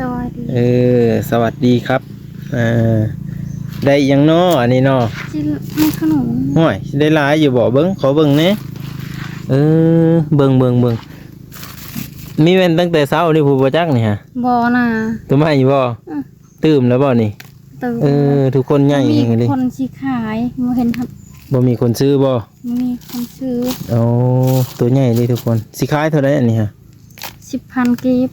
ສະບາຍດີ. ເອີ ສະຫວັດດີຄັບ. ເອີ ໄດ້ຫຍັງນໍອັນນີ້ນໍ? ຊິ ມີຂະໜົມ. ໂອ້ຍ ຊິໄດ້ຫຼາຍຢູ່ບໍ? ເບິ່ງ ຂໍເບິ່ງແດ່. ເອີ ເບິ່ງ ເບິ່ງ ເບິ່ງ ມີແມ່ນຕັ້ງແຕ່ເຊົ້ານີ້ພຸ້ນບໍ່ຈັກນີ້ຫະ? ບໍ່ນາ. ໂຕໃໝ່ບໍ່? ອື ຕື່ມແລ້ວບໍ່ນີ້? ຕື່ມ. ເອີ ທຸກຄົນໃຫຍ່ແຮງອີ່ຫຼີ. ມີຄົນຊິຂາຍ ບໍ່ເຫັນ ບໍ່ມີຄົນຊື້ບໍ່? ມີຄົນຊື້. ໂອ້ ໂຕໃຫຍ່ເດ້ທຸກຄົນ. ຊິຂາຍເທົ່າໃດອັນນີ້ຫະ? ສິບພັນກີບ.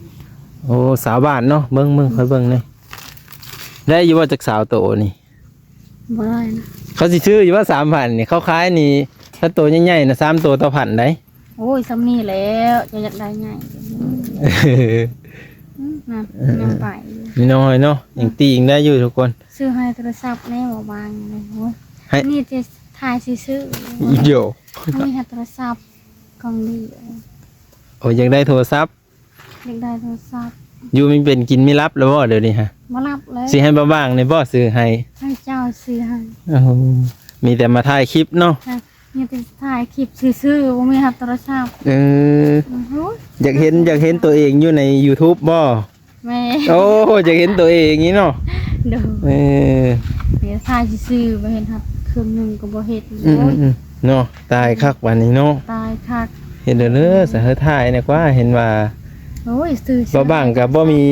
ໂອ້ ຊາວບາດເນາະ. ເບິ່ງ ເບິ່ງ ຂ້ອຍເບິ່ງແດ່. ໄດ້ຢູ່ບໍ່ຈັກຊາວໂຕນີ້? ບໍ່ໄດ້ນະ. ເຂົາຊິຊື້ຢູ່ບໍ່ ສາມພັນນີ້? ເຂົາຂາຍນີ້ ຖ້າໂຕໃຫຍ່ໆນະ ສາມໂຕຕໍ່ພັນໃດ. ໂອ້ຍ ສ່ຳນີ້ແຫຼະ ເຈົ້າຢາກໄດ້ໃຫຍ່. ອືມ ນັ້ນ ເອີ ຍັງໄປຢູ່ ມີນ້ອຍເນາະ. ອືມ ຍັງຕີງໄດ້ຢູ່ທຸກຄົນ. ຊື້ໃຫ້ໂທລະສັບແດ່ ບໍ່ວ່າງເລີຍ. ໂອ້ຍ ໃຫ້ ນີ້ຈະຖ່າຍຊື່ໆ. ໂຢ ມີແຕ່ໂທລະສັບ ກ້ອງດີ. ໂອ້ຍ ຢາກໄດ້ໂທລະສັບ. ຢາກໄດ້ໂທລະສັບ. ຢູ່ມີເປັນກິນມີຫຼັບແລ້ວບໍ່ດຽວນີ້ຫະ? ບໍ່ຫຼັບເລີຍ. ຊິໃຫ້ບ່າວບ່າງນີ້ບໍ່ຊື້ໃຫ້? ໃຫ້ເຈົ້າຊື້ໃຫ້. ໂອ້ໂຫ ມີແຕ່ມາຖ່າຍຄລິບເນາະ. ມີແຕ່ຖ່າຍຄລິບຊື່ໆ ບໍ່ມີຮັບໂທລະສັບ. ເອີ ໂອ້ໂຫ ຢາກເຫັນ ຢາກເຫັນຕົວເອງຢູ່ໃນຢູທູບບໍ່? ແມ່ນ. ໂອ້ ຢາກເຫັນຕົວເອງນີ້ເນາະ. ໂດຍ. ເອີ ມີແຕ່ຖ່າຍຊື່ໆ ບໍ່ເຫັນຮັບ ເຄື່ອງໜຶ່ງກໍບໍ່ເຮັດ. ອືມ ໂອ້ຍ ເນາະ. ຕາຍຄັກບາດນີ້ເນາະ. ຕາຍຄັກ. ເຮັດເດີ ສະເຮີ ຖ່າຍແດ່ກວ່າ ເຫັນວ່າ ໂອ້ຍ ຊື້ ບ່າວບ່າງກໍບໍ່ມີ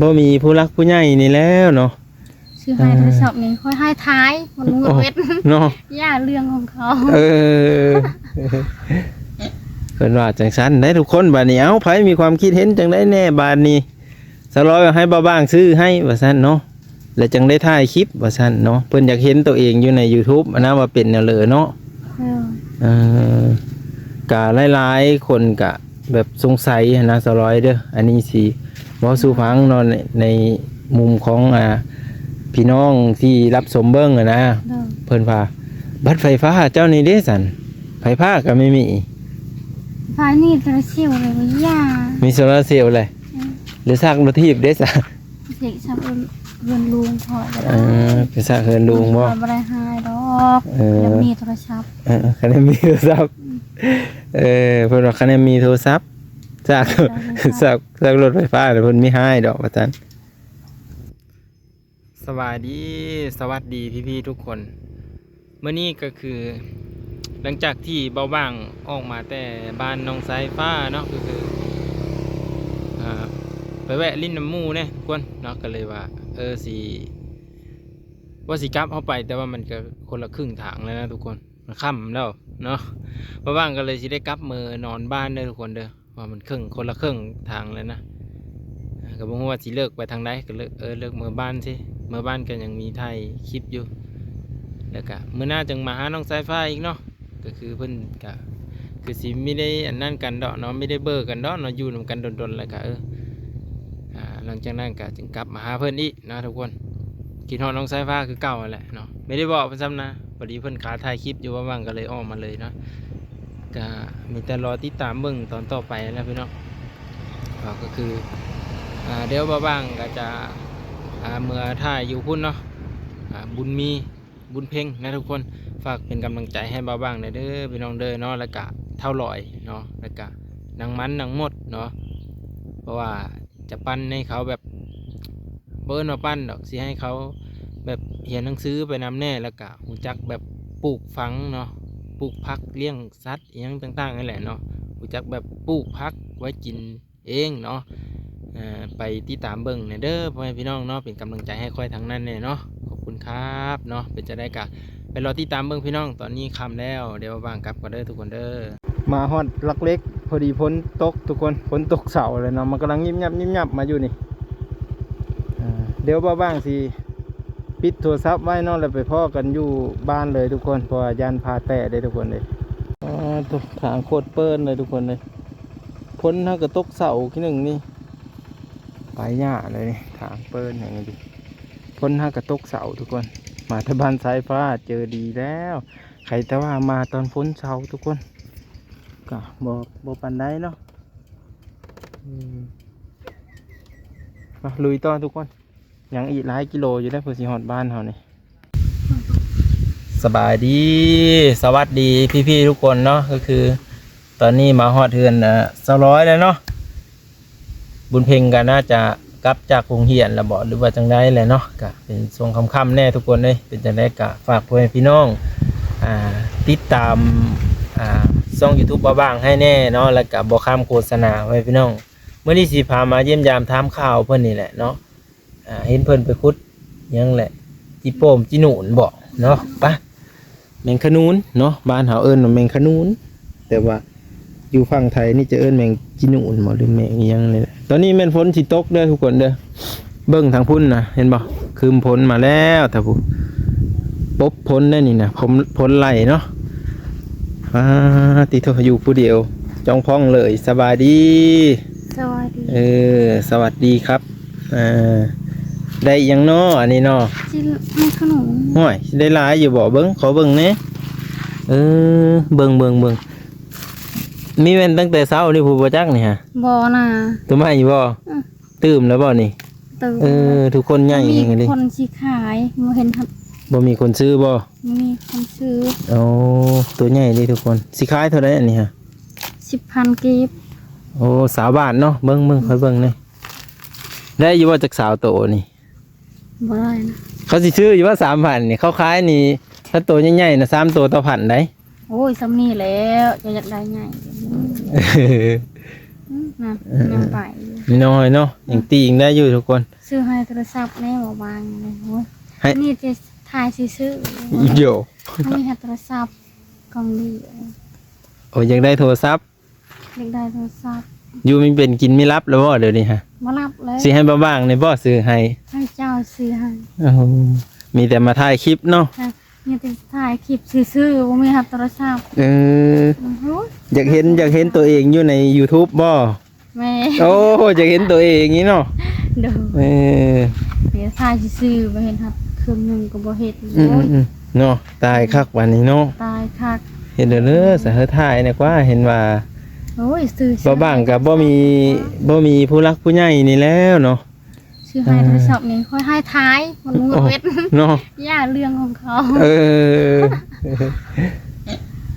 ບໍ່ມີຜູ້ຫຼັກຜູ້ໃຫຍ່ນີ້ແລ້ວເນາະ. ຊື້ໃຫ້ ເອີ ໂທລະສັບນີ້ ຂ້ອຍໃຫ້ຖ່າຍ ມັນງວດເວັດ ເນາະ. ຢ່າເລື່ອງຂອງເຂົາ. ເອີ ເພິ່ນວ່າຈັ່ງຊັ້ນເດ້ທຸກຄົນ. ບາດນີ້ ເອົ້າ ໃຜມີຄວາມຄິດເຫັນຈັ່ງໃດແດ່ບາດນີ້? ສາວລອຍວ່າໃຫ້ບ່າວບ່າງຊື້ໃຫ້ວ່າຊັ້ນເນາະ ແລ້ວຈັ່ງໄດ້ຖ່າຍຄລິບວ່າຊັ້ນເນາະ. ເພິ່ນຢາກເຫັນໂຕເອງຢູ່ໃນຢູທູບຫັ້ນນະ ວ່າເປັນແນວເລີເນາະ. ເອີ ເອີ ກະຫຼາຍໆຄົນກະແບບສົງໄສຫັ້ນນະ ສາວລອຍເດີ. ອັນນີ້ຊິເວົ້າສູ່ຟັງເນາະ ໃນ ໃນມຸມຂອງ ອ່າ ພີ່ນ້ອງທີ່ຮັບຊົມເບິ່ງຫັ້ນນະ. ໂດຍ. ເພິ່ນວ່າ ບັດໄຟຟ້າເຈົ້ານີ້ເດ້ຊັ້ນ? ໄຟຟ້າກໍມີ ມີ ໄຟນີ້ໂຊລາເຊວເລີຍ ບໍ່ຢາກ ມີໂຊລາເຊວເລີຍ. ອືມ ຫຼື ຊັກລົດຖີບເດ້ຊະ? ເຮັດຊັກເຮືອນ ເຮືອນລຸງຂ້ອຍກໍໄດ້. ເອີ ໄປຊັກເຮືອນລຸງບໍ່? ຂ້ອຍບໍ່ໄດ້ຮ້າຍດອກ. ເອີ ຄັນມີໂທລະສັບ. ເອີ ຄັນໄດ້ມີໂທລະສັບ. ອືມ ເອີ ເພິ່ນວ່າຄັນໄດ້ມີໂທລະສັບ ຊັກ ໄດ້ໂທລະສັບ ຊັກ ຊັກລົດໄຟຟ້າ ແລ້ວເພິ່ນມີຮ້າຍດອກວ່າຊັ້ນ. ສະບາຍດີ ສະຫວັດດີພີ່ໆທຸກຄົນ. ມື້ນີ້ກໍຄື ຫຼັງຈາກທີ່ບ່າວບ່າງອອກມາແຕ່ບ້ານນ້ອງສາຍຟ້າເນາະ ກໍຄື ອ່າ ໄປແວະຫຼິ້ນນຳໝູ່ແດ່ທຸກຄົນເນາະ ກໍເລີຍວ່າ ເອີ ຊິ ວ່າຊິກັບເຮົາໄປ ແຕ່ວ່າມັນກໍຄົນລະເຄິ່ງທາງແລ້ວນະທຸກຄົນ ມັນຄ່ຳແລ້ວເນາະ. ບ່າວບ່າງກໍເລີຍຊິໄດ້ກັບເມືອນອນບ້ານເດີທຸກຄົນເດີ. ວ່າມັນເຄິ່ງ ຄົນລະເຄິ່ງທາງແລ້ວນະ. ອ່າ ກໍບໍ່ຮູ້ວ່າຊິເລີກໄປທາງໃດ ກໍເລີກ ເອີ ເລີກເມືອບ້ານຊິ ເມືອບ້ານກໍຍັງມີຖ່າຍຄລິບຢູ່. ແລ້ວກະມື້ໜ້າຈຶ່ງມາຫານ້ອງສາຍຟ້າອີກເນາະ. ກໍຄືເພິ່ນກະຄືຊິມີໄດ້ອັນນັ້ນກັນດອກເນາະ ມີໄດ້ເບີກັນດອກເນາະ ຢູ່ນຳກັນດົນໆ ແລ້ວກະ ເອີ ອ່າ ຫຼັງຈາກນັ້ນກະຈຶ່ງກັບມາຫາເພິ່ນອີກເນາະທຸກຄົນ. ຄິດຮອດນ້ອງສາຍຟ້າຄືເກົ່າຫັ້ນແຫຼະເນາະ ບໍ່ໄດ້ບອກເພິ່ນຊ້ຳນະ. ພໍດີເພິ່ນຄາຖ່າຍຄລິບຢູ່ ວ່າງໆ ກໍເລີຍອອກມາເລີຍເນາະ. ກະມີແຕ່ລໍຕິດຕາມເບິ່ງຕອນຕໍ່ໄປແຫຼະພີ່ນ້ອງ. ກໍຄື ອ່າ ດຽວບ່າວບ່າງກໍຈະ ອ່າ ເມືອຖ່າຍຢູ່ພຸ້ນເນາະ. ອ່າ ບຸນມີ ບຸນເພັງນະທຸກຄົນ. ຝາກເປັນກຳລັງໃຈໃຫ້ບ່າວບ່າງແດ່ເດີພີ່ນ້ອງເດີເນາະ ແລ້ວກະທ້າວຫຼອຍເນາະ ແລ້ວກະນາງມັນ ນາງມົດເນາະ. ເພາະວ່າ ຈະປັ່ນໃຫ້ເຂົາແບບ ບໍ່ເອີ້ນວ່າປັ່ນດອກ ຊິໃຫ້ເຂົາແບບຮຽນໜັງສືໄປນຳແດ່ ແລ້ວກະຮູ້ຈັກແບບປູກຝັງເນາະ ປູກຜັກ ລ້ຽງສັດ ອີ່ຫຍັງຕ່າງໆ ນັ້ນແຫຼະເນາະ. ຮູ້ຈັກແບບປູກຜັກໄວ້ກິນເອງເນາະ. ເອີ ໄປຕິດຕາມເບິ່ງແດ່ເດີພໍ່ແມ່ພີ່ນ້ອງເນາະ ເປັນກຳລັງໃຈໃຫ້ຂ້ອຍທາງນັ້ນແດ່ເນາະ. ຂອບຄຸນຄັບເນາະ. ເປັນຈັ່ງໃດກະໄປລໍຕິດຕາມເບິ່ງພີ່ນ້ອງ. ຕອນນີ້ຄ່ຳແລ້ວ ດຽວບ່າວບ່າງກັບກ່ອນເດີທຸກຄົນເດີ. ມາຮອດຫຼັກເຫຼັກ ພໍດີຝົນຕົກທຸກຄົນ ຝົນຕົກເຊົາແລ້ວເນາະ ມັນກຳລັງຍິບຍັບຍິບຍັບມາຢູ່ນີ້. ເອີ ດຽວບ່າວບ່າງຊິປິດໂທລະສັບໄວ້ເນາະ ແລ້ວໄປພໍ້ກັນຢູ່ບ້ານເລີຍທຸກຄົນ ເພາະວ່າຢ້ານຟ້າແຕະເດ້ທຸກຄົນເດ້. ອໍ ໂທ້ ທາງໂຄດເປີນເລີຍທຸກຄົນເດ້. ຝົນຫາກະຕົກເຊົາຂີ້ໜຶ່ງນີ້ ໄປຍາກເລີຍນີ້ ທາງເປີນຫຍັງນີ້. ຝົນຫາກະຕົກເຊົາທຸກຄົນ ມາແຕ່ບ້ານສາຍຟ້າເຈີດີແລ້ວ. ໃຄແຕ່ວ່າມາຕອນຝົນເຊົາທຸກຄົນ ກະບໍ່ ບໍ່ປານໃດເນາະ. ອືມ ມາລຸຍຕໍ່ທຸກຄົນ ຍັງອີກຫຼາຍກິໂລຢູ່ເດ້ ເພື່ອຊິຮອດບ້ານເຮົານີ້. ສະບາຍດີ ສະຫວັດດີພີ່ໆທຸກຄົນເນາະ. ກໍຄືຕອນນີ້ມາຮອດເຮືອນ ເອີ ສາວລອຍແລ້ວເນາະ. ບຸນເພັງກໍໜ້າຈະ ກັບຈາກໂຮງຮຽນແລ້ວບໍ ຫຼືວ່າຈັ່ງໃດແຫຼະເນາະ. ກະເປັນຊ່ວງຄ່ຳໆແດ່ທຸກຄົນເອີຍ. ເປັນຈັ່ງໃດກະຝາກພໍ່ແມ່ພີ່ນ້ອງ ອ່າ ຕິດຕາມ ອ່າ ຊ່ອງ YouTube ບ່າວບາງໃຫ້ແດ່ເນາະ ແລ້ວກະບໍ່ຂ້າມໂຄສະນາ ພໍ່ແມ່ພີ່ນ້ອງ. ມື້ນີ້ຊິພາມາຢ້ຽມຢາມຖາມຂ່າວເພິ່ນນີ້ແຫຼະເນາະ. ອ່າ ເຫັນເພິ່ນໄປຂຸດຫຍັງແຫຼະ ຈີໂປ່ມຈີໜູນບໍເນາະ. ໄປ ແມງຂະໜູນເນາະ ບ້ານເຮົາເອີ້ນວ່າແມງຂະໜູນ ແຕ່ວ່າຢູ່ຝັ່ງໄທນີ້ຈະເອີ້ນແມງຈີໜູນບໍ ຫຼືແມງອີ່ຫຍັງນີ້ແຫຼະ. ຕອນນີ້ແມ່ນຝົນຊິຕົກເດີທຸກຄົນເດີ. ເບິ່ງທາງພຸ້ນນະ ເຫັນບໍ່? ຄຶມຝົນມາແລ້ວ ຖ້າຜູ້ ປົບຝົນໄດ້ນີ້ນະ ຝົນ ຝົນໄຫຼເນາະ. ອາ ຕິໂທ ຢູ່ຜູ້ດຽວ ຈອງພອງເລີຍ. ສະບາຍດີ. ສະບາຍດີ. ເອີ ສະຫວັດດີຄັບ. ເອີ ໄດ້ອີ່ຫຍັງເນາະ ອັນນີ້ເນາະ? ຊິ ແມ່ນຂະໜົມ. ຫ້ວຍ ຊິໄດ້ຫຼາຍຢູ່ບໍ່? ເບິ່ງ ຂໍເບິ່ງແດ່. ເອີ ເບິ່ງ ເບິ່ງ ເບິ່ງ ມີແມ່ນຕັ້ງແຕ່ເຊົ້ານີ້ຜູ້ບໍ່ຈັກນີ້ຫະ? ບໍ່ນາ. ໂຕໃໝ່ຢູ່ບໍ່? ອື ຕື່ມແລ້ວບໍ່ນີ້? ຕື່ມ. ເອີ ທຸກຄົນໃຫຍ່ແຮງອີ່ຫຼີ. ມີຄົນຊິຂາຍ ບໍ່ເຫັນ ບໍ່ມີຄົນຊື້ບໍ່? ມີຄົນຊື້. ໂອ້ ໂຕໃຫຍ່ເດ້ທຸກຄົນ. ຊິຂາຍເທົ່າໃດອັນນີ້ຫະ? ສິບພັນກີບ. ໂອ້ ຊາວບາດເນາະ. ເບິ່ງ ເບິ່ງ ຂ້ອຍເບິ່ງແດ່. ໄດ້ຢູ່ບໍ່ຈັກຊາວໂຕນີ້? ບໍ່ໄດ້ນະ. ເຂົາຊິຊື້ຢູ່ບໍ່ ສາມພັນນີ້? ເຂົາຂາຍນີ້ ຖ້າໂຕໃຫຍ່ໆນະ ສາມໂຕຕໍ່ພັນໃດ. ໂອ້ຍ ສ່ຳນີ້ແຫຼະ ເຈົ້າຢາກໄດ້ໃຫຍ່. ອືມ ນະ ເອີ ຍັງໄປຢູ່ ນ້ອຍເນາະ. ອືມ ຍັງຕີງໄດ້ຢູ່ທຸກຄົນ. ຊື້ໃຫ້ໂທລະສັບແດ່ ບໍ່ວ່າງເລີຍ. ໂອ້ຍ ໃຫ້ ນີ້ຈະຖ່າຍຊື່ໆ. ໂຢ ມີແຕ່ໂທລະສັບກ້ອງດີ. ໂອ້ຍ ຢາກໄດ້ໂທລະສັບ. ຢາກໄດ້ໂທລະສັບ. ຢູ່ມີເປັນກິນມີຫຼັບແລ້ວບໍ່ດຽວນີ້ຫະ? ບໍ່ຫຼັບເລີຍ. ຊິໃຫ້ບ່າວບາງນີ້ບໍ່ຊື້ໃຫ້? ໃຫ້ເຈົ້າຊື້ໃຫ້. ໂອ້ ມີແຕ່ມາຖ່າຍຄລິບເນາະ. ຮະ ມີແຕ່ຖ່າຍຄລິບຊື່ໆ ບໍ່ມີຮັບໂທລະສັບ. ເອີ ອື ຢາກເຫັນ ຢາກເຫັນຕົວເອງຢູ່ໃນ YouTube ບໍ່? ແມ່ນ. ໂອ້ ຢາກເຫັນຕົວເອງນີ້ເນາະ. ໂດຍ. ເອີ ດຽວຖ່າຍຊື່ໆ ບໍ່ເຫັນຮັບ ເຄື່ອງໜຶ່ງກໍບໍ່ເຮັດ. ອືມ ໂອ້ຍ ອືມ ເນາະ. ຕາຍຄັກບາດນີ້ເນາະ. ຕາຍຄັກ. ເຮັດເດີ ສະເຮີ ຖ່າຍແດ່ກວ່າ ເຫັນວ່າ ໂອ້ຍ ຊື້ ບ່າວບາງກໍບໍ່ມີ ບໍ່ມີຜູ້ຫຼັກຜູ້ໃຫຍ່ນີ້ແລ້ວເນາະ. ຊື້ໃຫ້ ອ່າ ໂທລະສັບນີ້ ຂ້ອຍໃຫ້ຖ່າຍ ມັນບໍ່ເປັນເນາະ. ຢ່າເລື່ອງຂອງເຂົາ. ເອີ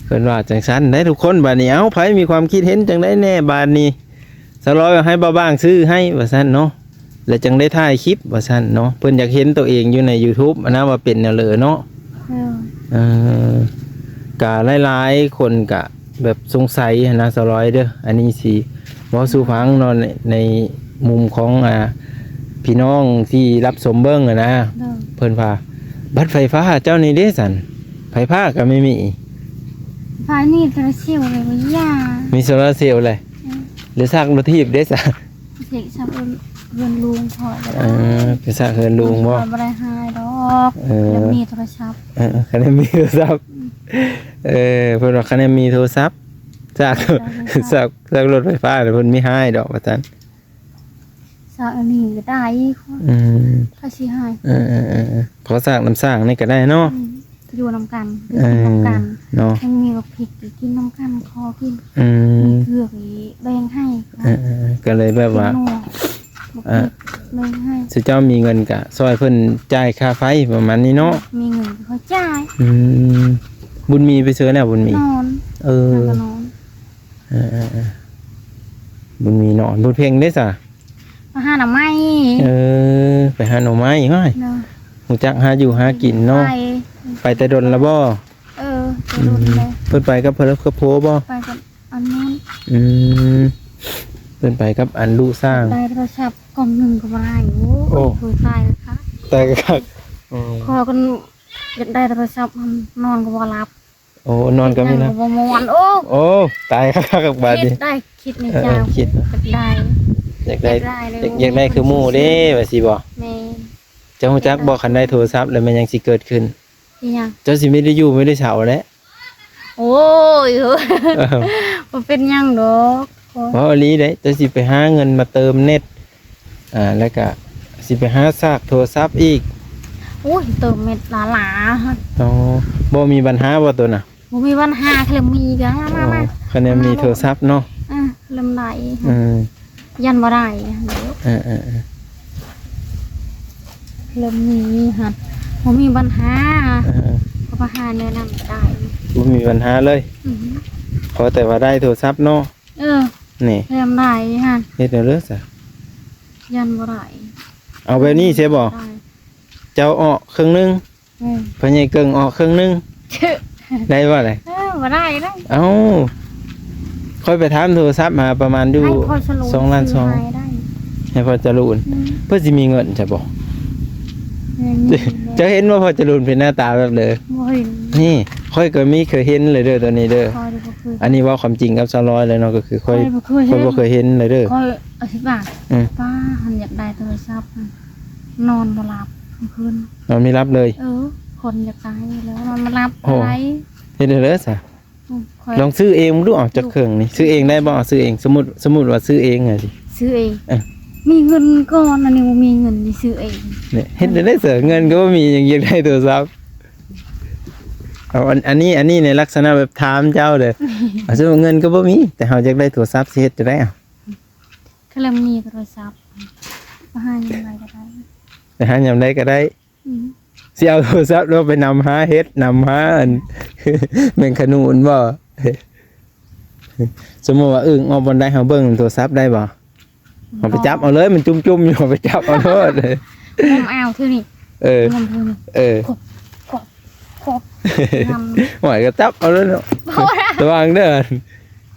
ເພິ່ນວ່າຈັ່ງຊັ້ນເດ້ທຸກຄົນ. ບາດນີ້ ເອົ້າ ໃຜມີຄວາມຄິດເຫັນຈັ່ງໃດແດ່ບາດນີ້? ສາວລອຍວ່າໃຫ້ບ່າວບາງຊື້ໃຫ້ວ່າຊັ້ນເນາະ ແລ້ວຈັ່ງໄດ້ຖ່າຍຄລິບວ່າຊັ້ນເນາະ. ເພິ່ນຢາກເຫັນໂຕເອງຢູ່ໃນ YouTube ຫັ້ນນະ ວ່າເປັນແນວເລີເນາະ. ເອີ ເອີ ກະຫຼາຍໆຄົນກະແບບສົງໄສຫັ້ນນະ ສາວລອຍເດີ. ອັນນີ້ຊິເວົ້າສູ່ຟັງເນາະ ໃນ ໃນມຸມຂອງ ອ່າ ພີ່ນ້ອງທີ່ຮັບຊົມເບິ່ງຫັ້ນນະ. ເອີ ເພິ່ນວ່າ ບັດໄຟຟ້າເຈົ້ານີ້ເດ້ຊັ້ນ ໄຟຟ້າກໍມີ ມີ ໄຟນີ້ໂຊລາເຊວເລີຍ ບໍ່ຢ່າ ມີໂຊລາເຊວເລີຍ. ອືມ ຫຼື ສາກລົດຖີບເດ້ຊະ? ເຮັດສາກເຮືອນ ເຮືອນລຸງຂ້ອຍກໍໄດ້. ເອີ ເປັນສາກເຮືອນລຸງບໍ່? ຂ້ອຍບໍ່ໄດ້ຫາຍດອກ. ເອີ ແລ້ວມີໂທລະສັບ. ເອີ ຄັນໄດ້ມີໂທລະສັບ. ອືມ ເອີ ເພິ່ນວ່າຄັນໄດ້ມີໂທລະສັບ ສາກ ສາກ ສາກລົດໄຟຟ້າ ເພິ່ນມີຫາຍດອກວ່າຊັ້ນ. ສາກອັນນີ້ກໍໄດ້. ອືມ ພາສີຫາຍ. ເອີໆໆ ຂໍສາກນ້ຳສ້າງນີ້ກໍໄດ້ເນາະ. ອືມ ຢູ່ນຳກັນ ເອີ ກິນນຳກັນເນາະ. ຍັງມີບັກພິກອີກ ກິນນຳກັນ ຂໍກິນ. ອືມ ມີເກືອກອີກ ແບ່ງໃຫ້. ເອີໆ ກໍເລີຍແບບວ່າ ກິນນົວ ບັກ ເອີ ພິກແບ່ງໃຫ້. ຊຸເຈົ້າມີເງິນກະຊ່ອຍເພິ່ນຈ່າຍຄ່າໄຟປະມານນີ້ເນາະ. ມີເງິນກໍຄ່ອຍຈ່າຍ. ອືມ ບຸນມີໄປເຊີແລ້ວ ບຸນມີ? ນອນ. ເອີ ນອນກໍນອນ. ເອີໆໆ ບຸນມີນອນ. ບຸນເພັງເດ້ຊະ? ມາຫາໜໍ່ໄມ້. ເອີ ໄປຫາໜໍ່ໄມ້. ເນາະ ຮູ້ຈັກຫາຢູ່ຫາກິນເນາະ. ໄປ ໄປແຕ່ດົນລະບໍ່? ເອີ ແຕ່ດົນແລ້ວ. ອືມ ເພິ່ນໄປກັບເພິ່ນ ກັບຜົວບໍ່? ໄປກັບອັນນັ້ນ. ອືມ ເພິ່ນໄປກັບອັນລູກຊ່າງ. ໄດ້ໂທລະສັບກ່ອງໜຶ່ງກໍບໍ່ໄດ້. ໂອ້ ໂອ້ ໂຫ ຕາຍແລ້ວຄ່ະ ຕາຍຄັກ. ອືມ ຂໍກັນ ຢາກໄດ້ໂທລະສັບ ນອນກໍບໍ່ຫຼັບ. ໂອ້ ນອນກໍມີນະ ເຮັດຫຍັງກໍບໍ່ມ່ວນ. ໂອ້ ໂອ້ ຕາຍຄັກໆ ບາດນີ້. ຄິດໄດ້ ຄິດໃນໃຈ. ເອີ ຄິດ ຢາກໄດ້ ຢາກໄດ້ ຢາກໄດ້ ຢາກໄດ້ຄືໝູ່ເດ້ ວ່າຊີ້ບໍ? ແມ່ນ. ເຈົ້າຮູ້ຈັກບໍ່ ຄັນໄດ້ໂທລະສັບແລ້ວແມ່ນຫຍັງຊິເກີດຂຶ້ນ? ອີຫຍັງ? ເຈົ້າຊິບໍ່ໄດ້ຢູ່ບໍ່ໄດ້ເຊົາແຫຼະ. ໂອ້ຍ ເອີ ບໍ່ເປັນຫຍັງດອກ. ເວົ້າອີ່ຫຼີເດ້ ເຈົ້າຊິໄປຫາເງິນມາເຕີມເນັດ ອ່າ ແລ້ວກະຊິໄປຫາສາກໂທລະສັບອີກ. ໂອ້ຍ ເຕີມເນັດຫຼາໆ. ອໍ ບໍ່ມີບັນຫາບໍ່ໂຕນະ? ບໍ່ມີບັນຫາ ຄັນແມ່ນມີກໍມາ ມາ ມາ. ອໍ ຄັນແມ່ນມີໂທລະສັບເນາະ. ເອີ ເລີ່ມໄດ້. ເອີ ຢ້ານບໍ່ໄດ້. ເອີໆໆ ເລີ່ມມີຫັ້ນ ບໍ່ມີບັນຫາ. ເອີ ກໍມາຫາແນວນັ້ນໄດ້ ບໍ່ມີບັນຫາເລີຍ. ອືຮຶ ຂໍແຕ່ວ່າໄດ້ໂທລະສັບເນາະ. ເອີ ນີ້ ເລີ່ມໄດ້ຫັ້ນ ເຮັດແນວເດີຊະ. ຢ້ານບໍ່ໄດ້. ເອົາແບບນີ້ໃຊ່ບໍ່? ໄດ້. ເຈົ້າອອກເຄິ່ງໜຶ່ງ ອືມ ພໍ່ໃຫຍ່ເກິ່ງອອກເຄິ່ງໜຶ່ງ ໄດ້ບໍ່ລະ? ເອີ ບໍ່ໄດ້ເດ້. ເອົ້າ ຂ້ອຍໄປຖາມໂທລະສັບຫາປະມານຢູ່ ໃຫ້ພໍ່ຈະລູນ ສອງລ້ານສອງ ຊື້ໃຫ້ໄດ້ ໃຫ້ພໍ່ຈະລູນ. ອືມ ເພິ່ນຊິມີເງິນໃຊ່ບໍ່? ເງິນມີ. ເຈົ້າເຫັນບໍ່ ພໍ່ຈະລູນເປັນໜ້າຕາແບບໃດ? ບໍ່ເຫັນ. ນີ້ ຂ້ອຍກໍມີເຄີຍເຫັນເລີຍເດີ ໂຕນີ້ເດີ. ຂ້ອຍບໍ່ເຄີຍ. ອັນນີ້ເວົ້າຄວາມຈິງກັບສາວລອຍເລີຍເນາະ ກໍຄືຂ້ອຍ ຂ້ອຍບໍ່ເຄີຍເຫັນ ຂ້ອຍບໍ່ເຄີຍເຫັນເລີຍເດີ. ຂ້ອຍ ອະທິບາຍ ອືມ ປ້າຫັ້ນຢາກໄດ້ໂທລະສັບ ນອນບໍ່ຫຼັບທັງຄືນ ນອນບໍ່ຫຼັບເລີຍ. ເອີ ຄົນຢາກຕາຍແລ້ວ ນອນບໍ່ຫຼັບ. ໂອ້ ອະໄລ ເຮັດໄດ້ເລີຍຊະ. ອືມ ຂ້ອຍ ລອງຊື້ເອງເບິ່ງດູ ເອົາຈັກເຄື່ອງນີ້ ຊື້ເອງໄດ້ບໍ່? ຊື້ເອງ ສົມມຸດ ສົມມຸດວ່າຊື້ເອງອະ ຊື້ເອງ. ເອີ ມີເງິນກ່ອນ ອັນນີ້ບໍ່ມີເງິນ ຊິຊື້ເອງ. ນີ້ ເຮັດໄດ້ເສີ ເງິນກໍບໍ່ມີ ຍັງຢາກໄດ້ໂທລະສັບ. ເອົາ ອັນ ອັນນີ້ ອັນນີ້ໃນລັກສະນະແບບຖາມເຈົ້າເດີ. ເອົາ ສົມມຸດເງິນກໍບໍ່ມີ ແຕ່ເຮົາຢາກໄດ້ໂທລະສັບ ຊິເຮັດຈັ່ງໃດເອົາ? ກຳລັງມີໂທລະສັບ ໄປຫາຍາມໃດກໍໄດ້ ໄປຫາຍາມໃດກໍໄດ້. ອືມ ຊິເອົາໂທລະສັບ ຫຼືວ່າໄປນຳຫາເຫັດ ນຳຫາອັນ ແມງຂະໜູນບໍ່? ສົມມຸດວ່າອຶ່ງອອກບ່ອນໃດ ເຮົາເບິ່ງໂທລະສັບໄດ້ບໍ່? ເຮົາໄປຈັບເອົາເລີຍ ມັນຈຸ່ມໆຢູ່ ເຮົາໄປຈັບເອົາໂລດ. ງົມເອົາເທື່ອນີ້ ເອີ ງົມເທື່ອນີ້ ເອີ ຄົບ ຄົບ ຄົບ ງຳ ໂອ້ຍ ກໍຈັບເອົາເລີຍເນາະ. ບໍ່ນະ ລະວັງເດີ.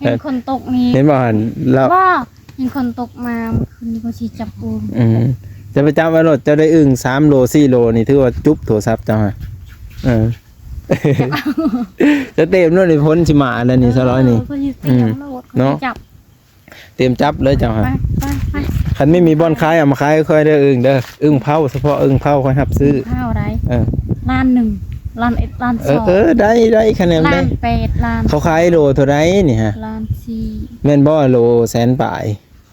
ເຫັນຄົນຕົກນີ້ ເຫັນບໍ່ຫັ້ນ ລາວ ບໍ່ ເຫັນຄົນຕົກມາມື້ຄືນນີ້ ຂ້ອຍຊິຈັບໂອງ. ອືມ ຈະໄປຈັບເອົາໂລດ ເຈົ້າໄດ້ອຶ່ງສາມໂລສີ່ໂລນີ້ ຖືວ່າຈຸບໂທລະສັບເຈົ້າຫັ້ນ. ເອີ ຈະເຕັມໂລດນີ້ ຝົນຊິມາແລ້ວນີ້ ສາວລອຍນີ້. ເອີ ຂ້ອຍຊິເຕັມໂລດ ອືມ ຂ້ອຍຊິ ເນາະ ຈັບ ຕຽມຈັບເລີຍເຈົ້າຫັ້ນ. ໄປ ໄປ ໄປ ຄັນມີ ມີບ່ອນຂາຍ ເອົາມາຂາຍໃຫ້ຂ້ອຍເດີອຶ່ງເດີ. ອຶ່ງເຜົາ ສະເພາະອึ່ງເຜົາຂ້ອຍຮັບຊື້. ອຶ່ງເຜົາໄດ ເອີ ລ້ານໜຶ່ງ ລ້ານເອັດ ລ້ານສອງ. ເອີ ເອີ ໄດ້ ໄດ້ ຄັນແນວ ລ້ານແປດ ລ້ານ ເຂົາຂາຍໂລເທົ່າໃດນີ້ຮະ? ລ້ານສີ່. ແມ່ນບໍ່? ໂລແສນປາຍ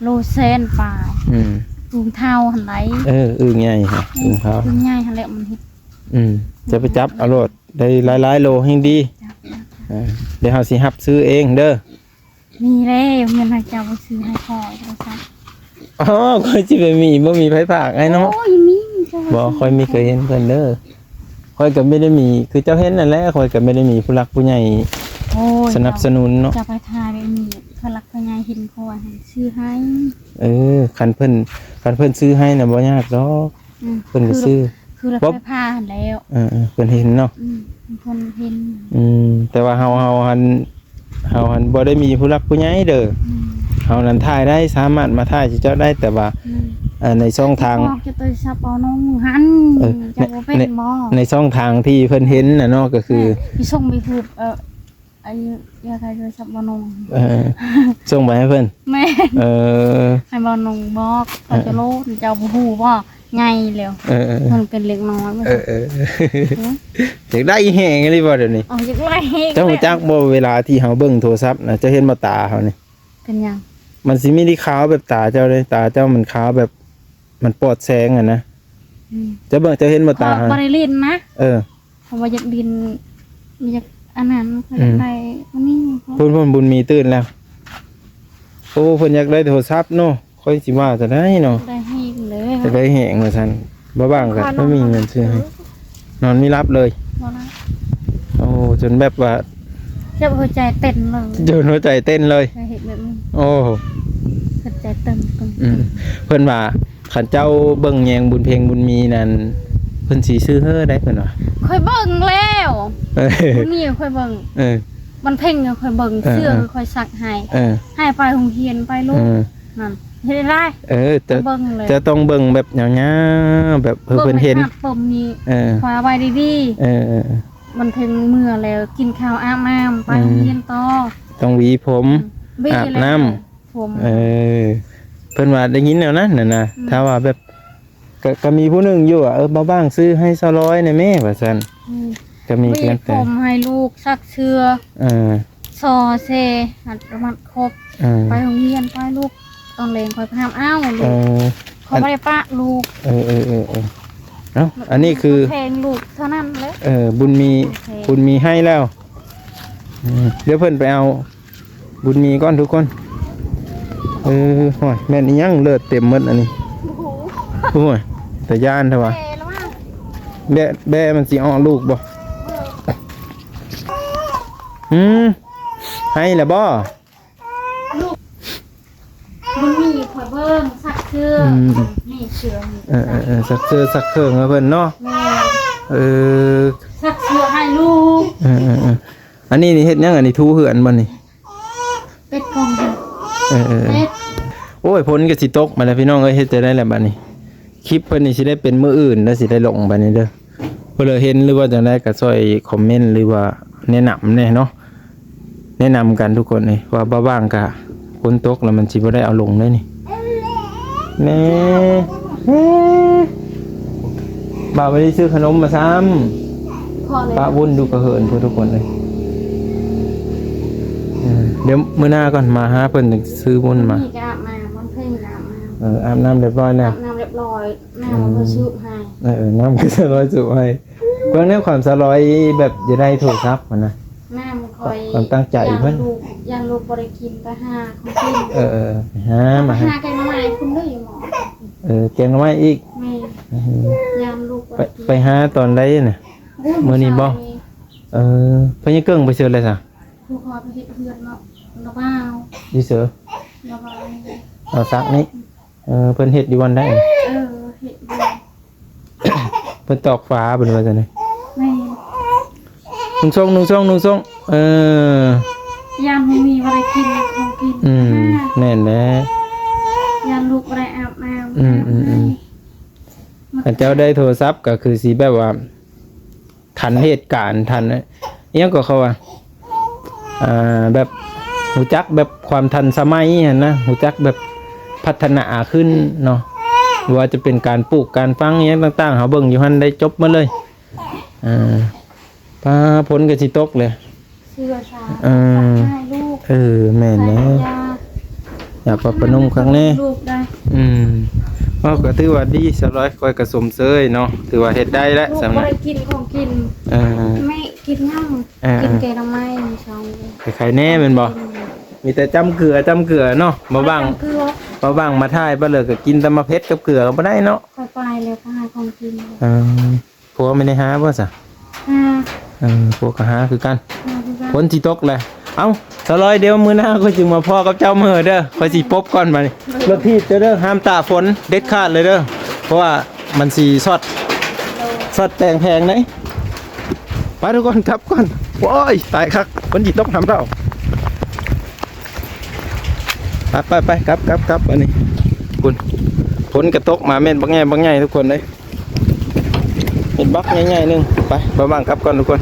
ໂລແສນປາຍ. ອືມ ອຶ່ງເຖົ້າຫັ້ນໃດ. ເອີ ອຶ່ງໃຫຍ່ຮະ ອືມ ອຶ່ງເຖົ້າ ອຶ່ງໃຫຍ່ຫັ້ນແຫຼະ ມັນເຮັດ. ອືມ ຈະໄປຈັບເອົາໂລດ ໄດ້ຫຼາຍໆໂລແຮ່ງດີ. ຈັບ ເອີ ດຽວເຮົາຊິຮັບຊື້ເອງເດີ. ມີແລ້ວ ເງິນໃຫ້ເຈົ້າໄປຊື້ໃຫ້ຂ້ອຍໂທລະສັບ. ອໍ ຂ້ອຍຊິໄປມີ ບໍ່ມີໃຜຝາກໃຫ້ເນາະ. ໂອ້ຍ ມີ ບໍ່ ຂ້ອຍມີເຄີຍເຫັນເພິ່ນເດີ. ຂ້ອຍກໍບໍ່ໄດ້ມີ ຄືເຈົ້າເຫັນນັ້ນແຫຼະ ຂ້ອຍກໍບໍ່ໄດ້ມີຜູ້ຫຼັກຜູ້ໃຫຍ່ ໂອ້ຍ ສະໜັບສະໜູນເນາະ. ເຈົ້າໄປຖ່າຍໄປມີຜູ້ຫຼັກຜູ້ໃຫຍ່ເຫັນຂ້ອຍຫັ້ນຊື້ໃຫ້. ເອີ ຄັນເພິ່ນ ຄັນເພິ່ນຊື້ໃຫ້ນະ ບໍ່ຍາກດອກ. ອືມ ເພິ່ນກໍຊື້ ຄືລົດ ຄືລົດໄຟຟ້າຫັ້ນແຫຼ້ວ. ເອີໆ ເພິ່ນເຫັນເນາະ. ອືມ ເພິ່ນເຫັນ. ອືມ ແຕ່ວ່າເຮົາ ເຮົາຫັ້ນ ເຮົາຫັ້ນບໍ່ໄດ້ມີຜູ້ຫຼັກຜູ້ໃຫຍ່ເດີ. ອືມ ເຮົານັ້ນຖ່າຍໄດ້ ສາມາດມາຖ່າຍໃຫ້ເຈົ້າໄດ້ ແຕ່ວ່າ ອືມ ເອີ ໃນຊ່ອງທາງ ຈະໂທລະສັບເອົານ້ອງຫັ້ນ ເອີ ເຈົ້າບໍ່ເປັນ ໃນ ບໍ່ ໃນຊ່ອງທາງທີ່ເພິ່ນເຫັນນະເນາະ ກໍຄື ແມ່ນ ຊິສົ່ງໄປຮູບ ເອີ ອັນນີ້ຢາກໄດ້ໂທລະສັບບ່າວນົງ. ເອີ ສົ່ງໄປໃຫ້ເພິ່ນ. ແມ່ນ ເອີ ໃຫ້ບ່າວນົງບອກ ເອີ ເຂົາຈະໂລດ ເຈົ້າບໍ່ຮູ້ບໍ່ ໃຫຍ່ແລ້ວ. ເອີໆ ມັນເປັນເດັກນ້ອຍ. ເອີໆ ຢາກໄດ້ແຮງອີ່ຫຼີບໍ່ດຽວນີ້? ເອົາ ຢາກໄດ້ແຮງ. ເຈົ້າຮູ້ຈັກບໍ່ ເວລາທີ່ເຮົາເບິ່ງໂທລະສັບນະ ເຈົ້າເຫັນບໍ່ຕາເຮົານີ້? ເປັນຫຍັງ? ມັນຊິມີທີ່ຂາວແບບຕາເຈົ້າເດ້ ຕາເຈົ້າມັນຂາວແບບ ມັນປອດແສງຫັ້ນນະ. ອືມ ເຈົ້າເບິ່ງ ເຈົ້າເຫັນບໍ່ຕາເຮົາ? ບໍ່ໄດ້ຫຼິ້ນນະ. ເອີ ເພາະວ່າຢາກຫຼິ້ນ ຢາກອັນນັ້ນ ຂ້ອຍຢາກໄດ້ອັນນີ້. ອືມ ພຸ້ນໆ ບຸນມີຕື່ນແລ້ວ. ໂອ້ ເພິ່ນຢາກໄດ້ໂທລະສັບເນາະ. ຂ້ອຍຊິວ່າຈັ່ງໃດເນາະ? ຢາກໄດ້ແຮງເລີຍ ຢາກໄດ້ແຮງວ່າຊັ້ນ. ບໍ່ວ່າງກັນ ບໍ່ມີເງິນຊື້ໃຫ້. ນອນບໍ່ຫຼັບເລີຍ. ບໍ່ຫຼັບ. ໂອ້ ຈົນແບບວ່າ ເຈັບຫົວໃຈເຕັ້ນເລີຍ. ຈົນຫົວໃຈເຕັ້ນເລີຍ. ເຄີຍເຮັດແບບນີ້. ໂອ້ ຫົວໃຈເຕັ້ນໆ. ອືມ ເພິ່ນວ່າ ຄັນເຈົ້າເບິ່ງແຍງບຸນເພັງບຸນມີນັ້ນ ເພິ່ນຊິຊື້ເຮີໄດ້ ເພິ່ນວ່າ. ຂ້ອຍເບິ່ງແລ້ວ. ເອີ ບຸນມີຂ້ອຍເບິ່ງ. ເອີ ມັນເພັງຂ້ອຍເບິ່ງ. ເອີ ເສື້ອຂ້ອຍຊັກໃຫ້. ເອີ ໃຫ້ໄປໂຮງຮຽນໄປລູກ. ເອີ ນັ້ນ ເຮັດໄດ້. ເອີ ຈະ ເບິ່ງເລີຍ. ຈະຕ້ອງເບິ່ງແບບຍາວໆ ແບບເພິ່ນເຫັນ. ເບິ່ງໃນພາບປົມນີ້. ເອີ ຄອຍເອົາໄວ້ດີໆ. ເອີໆໆ ມັນເຖິງເມື່ອແລ້ວ ກິນເຂົ້າອາບນ້ຳ ໄປ ອືມ ໂຮງຮຽນຕໍ່. ຕ້ອງຫວີຜົມ ອືມ ອາບນ້ຳ ຫວີແລ້ວ ຜົມ. ເອີ ເພິ່ນວ່າໄດ້ຍິນແນວນັ້ນນະນະ. ອືມ ຖ້າວ່າແບບ ກະ ກະມີຜູ້ໜຶ່ງຢູ່ວ່າ ເອີ ບ່າວບ້າງຊື້ໃຫ້ສາວລອຍແດ່ແມ່ ວ່າຊັ້ນ. ອືມ ກະມີ ຫວີ ເພິ່ນ ຜົມໃຫ້ລູກ ຊັກເສື້ອ. ເອີ ຊໍເຊ ມັດຄົບ. ເອີ ໄປໂຮງຮຽນໄປລູກ ຕອນແລງຂ້ອຍໄປຫາເອົາລູກ. ເອີ ຂ້ອຍບໍ່ໄດ້ປະລູກ. ເອີໆໆໆ ເອົ້າ ອັນນີ້ຄືແພງລູກເທົ່ານັ້ນແຫຼະ. ເອີ ບຸນມີ ບຸນມີໃຫ້ແລ້ວ. ອືມ ດຽວເພິ່ນໄປເອົາ ບຸນມີກ່ອນທຸກຄົນ. ເອີ ໂອ້ຍ ແມ່ນອີ່ຫຍັງເລືອດເຕັມໝົດອັນນີ້. ໂອ້ຍ ຕາຢ້ານແທ້ວ່າ. ແບ້ ແບ້ມັນຊິອອກລູກບໍ່? ອືມ ໃຫ້ລະບໍ່? ບຸນມີຂ້ອຍເບິ່ງ ຊັກ ເຄື່ອງ ອືມ ນີ້ເຊື່ອງນີ້ ເອີໆໆ ຊັກເຊື້ອຊັກເຄື່ອງໃຫ້ເພິ່ນເນາະ ແມ່ນ ເອີ ຊັກເຊື້ອໃຫ້ລູກ ເອີໆໆ ອັນນີ້ນີ້ເຮັດຫຍັງ? ອັນນີ້ຖູເຮືອນບໍ່ນີ້? ເປັດກ່ອງ ເອີໆໆ ເປັດ ໂອ້ຍ ຝົນກໍຊິຕົກມາແລ້ວພີ່ນ້ອງເອີຍ ເຮັດຈັ່ງໃດລະບັດນີ້? ຄລິບເພິ່ນນີ້ຊິໄດ້ເປັນມື້ອື່ນເດີ ຊິໄດ້ລົງບັດນີ້ເດີ. ຜູ້ໃດເຫັນ ຫຼືວ່າຈັ່ງໃດກໍຊ່ອຍຄອມເມັນ ຫຼືວ່າແນະນຳແດ່ເນາະ ແນະນຳກັນທຸກຄົນເອີຍ ວ່າບໍ່ວ່າງກະຝົນຕົກແລ້ວມັນຊິບໍ່ໄດ້ເອົາລົງເດ້ນີ້ ແນ່ ແນ່ ບ່າວບໍ່ໄດ້ຊື້ຂະໜົມມາຊ້ຳ ພໍແລ້ວ ປະວຸ້ນຢູ່ກະເຫີນພຸ້ນທຸກຄົນເອີຍ ເອີ ດຽວມື້ໜ້າກ່ອນ ມາຫາເພິ່ນຈັ່ງຊື້ວຸ້ນມາ ນີ້ກໍອາບນ້ຳ ມັນເພິ່ງອາບນ້ຳ ເອີ ອາບນ້ຳຮຽບຮ້ອຍແລ້ວ ອາບນ້ຳຮຽບຮ້ອຍ ນ້ຳ ອືມ ເພິ່ນສູບໃຫ້ ເອີ ເອີ ນ້ຳກໍສະລອຍສູບໃຫ້ ເບິ່ງແນວຄວາມສະລອຍແບບຢາກໄດ້ໂທລະສັບຫັ້ນນະ ນ້ຳຂ້ອຍ ຄວາມຕັ້ງໃຈເພິ່ນ ຢ້ານລູກ ຢ້ານລູກບໍ່ໄດ້ກິນ ໄປຫາຂອງກິນ ເອີໆ ໄປຫາມາ ໄປຫາແກງໜໍ່ໄມ້ພຸ້ນເດີຢູ່ໝໍ ເອີ ແກງໜໍ່ໄມ້ອີກ ແມ່ນ ອືມ ຢ້ານລູກບໍ່ໄດ້ກິນ ໄປຫາຕອນໃດນະ? ມື້ນີ້ບໍ່? ເອີ ເພິ່ນຍັງເກິ່ງໄປເຊີດແລ້ວຊະ ຜູ້ຂໍໄປເຮັດເຮືອນເນາະ ລະບ່າວ ຢູ່ເຊີ? ລະບ່າວນີ້ ເອົາສັກນີ້ ເອີ ເພິ່ນເຮັດຢູ່ບ່ອນໃດ? ເອີ ເຮັດຢູ່ ເພິ່ນຕອກຝາເພິ່ນວ່າຊັ້ນນີ້ ແມ່ນ ນຸ່ງໂສ້ງ ນຸ່ງໂສ້ງ ນຸ່ງໂສ້ງ ເອີ ຢ້ານບໍ່ມີບໍ່ໄດ້ກິນຂອງກິນ ອືມ ແມ່ນແຫຼະ ຢ້ານລູກບໍ່ໄດ້ອາບນ້ຳ ອືມໆໆ ຄັນເຈົ້າໄດ້ໂທລະສັບກໍຄືຊິແບບວ່າ ທັນເຫດການ ທັນ ອີ່ຫຍັງກໍເຂົາວ່າ ອ່າ ແບບຮູ້ຈັກແບບຄວາມທັນສະໄໝຫັ້ນນະ ຮູ້ຈັກແບບພັດທະນາຂຶ້ນເນາະ ບໍ່ວ່າຈະເປັນການປູກການຝັງອີ່ຫຍັງຕ່າງໆ ເຮົາເບິ່ງຢູ່ຫັ້ນໄດ້ຈົບໝົດເລີຍ ອ່າ ຟ້າຝົນກໍຊິຕົກແລ້ວ ເສື້ອຊາ ເອີ ໃສ່ລູກ ເອີ ແມ່ນແລ້ວ ຢາກປະປະນຸມຄັກແນ່ ລູກໄດ້ ອືມ ເວົ້າກໍຖືວ່າດີ ສາວລອຍ ຂ້ອຍກໍຊົມເຊີຍເນາະ ຖືວ່າເຮັດໄດ້ແລ້ວ ລູກ ສຳ ບໍ່ໄດ້ກິນຂອງກິນ ເອີ ແມ່ກິນຫຍັງ ເອີ ກິນແກງໜໍ່ໄມ້ ເຊົາ ໄຄແນ່ແມ່ນບໍ່? ອືມ ມີແຕ່ຈ້ຳເກືອ ຈ້ຳເກືອເນາະ ບໍ່ວ່າງ ຈ້ຳເກືອ ບໍ່ວ່າງມາຖ່າຍ ບໍ່ເລີກກໍກິນແຕ່ໝາກເຜັດກັບເກືອກໍບໍ່ໄດ້ເນາະ ຂ້ອຍໄປແລ້ວ ໄປຫາຂອງກິນ ເອີ ຜົວແມ່ນໄດ້ຫາບໍ່ຊະ? ຫາ ເອີ ຜົວກໍຫາຄືກັນ ຫາຄືກັນ ຝົນຊິຕົກແຫຼະ ເອົ້າ ສາວລອຍ ດຽວມື້ໜ້າຂ້ອຍຈຶ່ງມາພໍ້ກັບເຈົ້າເມີເດີ ຂ້ອຍຊິປົບກ່ອນບາດນີ້ ລົດຖີບເຈົ້າເດີ ຫ້າມຕາກຝົນເດັດຂາດເລີຍເດີ ເພາະວ່າມັນຊິຊັອດ ຊັອດແປງແພງເດ້ ໄປທຸກຄົນ ກັບກ່ອນ ໂອ້ຍ ຕາຍຄັກ ຝົນຊິຕົກນຳເຮົາ ໄປໆໆ ກັບໆໆ ອັນນີ້ ພຸ້ນ ຝົນກໍຕົກມາແມ່ນບັກໃຫຍ່ ບັກໃຫຍ່ທຸກຄົນເອີຍ ເປັນບັກໃຫຍ່ໆໜຶ່ງ ໄປ ບ່າວບ່າງກັບກ່ອນທຸກຄົນ